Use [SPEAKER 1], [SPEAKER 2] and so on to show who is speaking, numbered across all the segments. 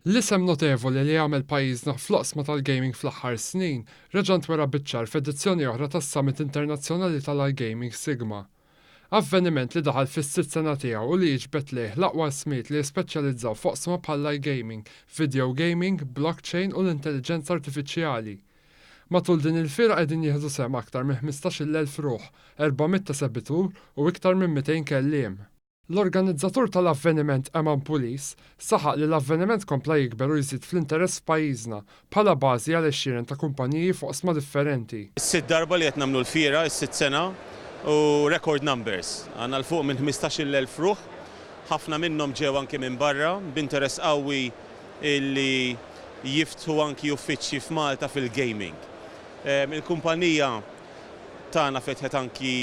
[SPEAKER 1] L-isem notevoli li għamel pajjiżna fl-oqsma tal-gaming fl-aħħar snin reġa' ntwera biċ-ċar f'edizzjoni oħra tas-Summit Internazzjonali tal-iGaming Sigma. Avveniment li daħal fis-sitt sena tiegħu u li jiġbed lejh l-aqwa ismijiet li jispeċjalizzaw f'oqsma bħall-iGaming, video gaming, blockchain u l-intelliġenza artifiċjali. Matul din il-fiera qegħdin jieħdu sehem aktar minn 15,000 ruħ, 400 esebitur u iktar minn 200 kelliem. L-organizzatur tal-avveniment Eman Pulis saħaq li l-avveniment kompla jikber u jżid fl-interess f'pajjiżna bħala bażi għal għexieren ta' kumpaniji f'oqsma differenti.
[SPEAKER 2] Is-sitt darba li qed nagħmlu l-fiera, is-sitt sena, u record numbers. Għandna 'l fuq minn 15,000 ruħ, ħafna minnhom ġew anki minn barra, b'interess qawwi li jiftħu anki uffiċċji f'Malta fil-gaming. Il-kumpanija tagħna fetħet anki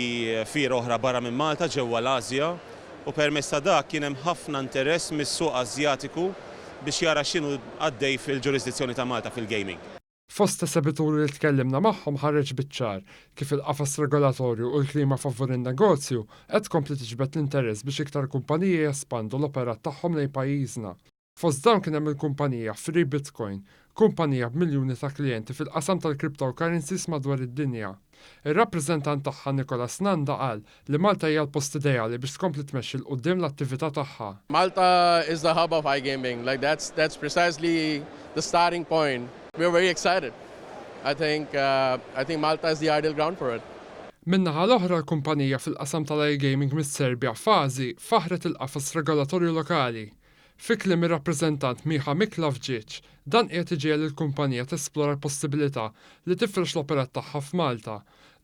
[SPEAKER 2] fiera oħra barra minn Malta ġewwa l-Asja u permezz ta' dak kien hemm ħafna interess mis-suq Asjatiku biex jara x'inhu għaddej fil-ġurisdizzjoni ta' Malta fil-gaming.
[SPEAKER 1] Fost esebituri li tkellimna magħhom ħareġ biċ-ċar kif il-qafas regolatorju u l-klima favur in-negozju qed tkompli tiġbed l-interess biex iktar kumpaniji jespandu l-operat tagħhom lejn pajjiżna. Fost dawn kien hemm il-kumpanija Free Bitcoin, kumpanija b'miljuni ta' klijenti fil-qasam tal-cryptocurrencies madwar id-dinja. Ir-rappreżentant tagħha Nicholas Nanda qal li Malta hija l-post ideali biex tkompli tmexxi 'l quddiem l-attività tagħha.
[SPEAKER 3] Malta is the hub of iGaming, like that's that's precisely the starting point. We are very excited. I think I think Malta is the ideal ground for it.
[SPEAKER 1] Min-naħa l-oħra l-kumpanija fil-qasam tal-iGaming mis-Serbja Fazi faħħret il-qafas regolatorju lokali. Fi kliem ir-rappreżentant Miha Miklavcic, dan qiegħed iġiegħel lill-kumpanija tesplora l-possibilità li tifrex l-operat tagħha f'Malta.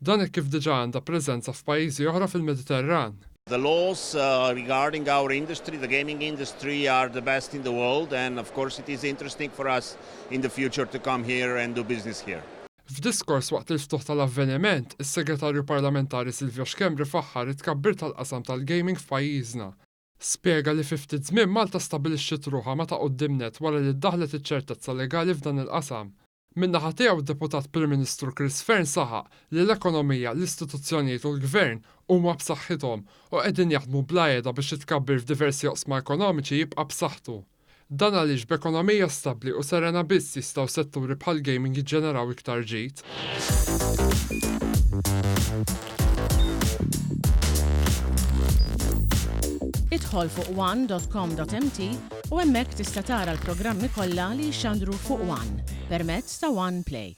[SPEAKER 1] Dan hekk kif diġà għandha preżenza f'pajjiżi oħra fil-Mediterran.
[SPEAKER 4] The laws regarding our industry, the gaming industry, are the best in the world and of course it is interesting for us in the future to come here and do business here.
[SPEAKER 1] F'diskors waqt il-ftuħ tal-avveniment, is-Segretarju Parlamentari Silvio Schembri faħħar it-tkabbir tal-qasam tal-gaming f'pajjiżna. Spjega li fi ftit żmien Malta stabilixxiet ruħha ma' ta' quddiem nett wara li ddaħħlet iċ-ċertezza legali f'dan il-qasam. Min-naħa tiegħu d-Deputat Prim Ministru Chris Fearne saħaq li l-ekonomija, l-istituzzjonijiet u l-Gvern huma b'saħħithom u qegħdin jaħdmu bla heda biex it-tkabbir f'diversi oqsma ekonomiċi jibqa' b'saħħtu. Dan għaliex b'ekonomija stabbli u serena biss jistgħu setturi bħall-gaming jiġġeneraw iktar ġid.
[SPEAKER 5] Idħol fuq one.com.mt u hemmhekk tista' tara l-programmi kollha li jixxandru fuq One permezz ta' One Play.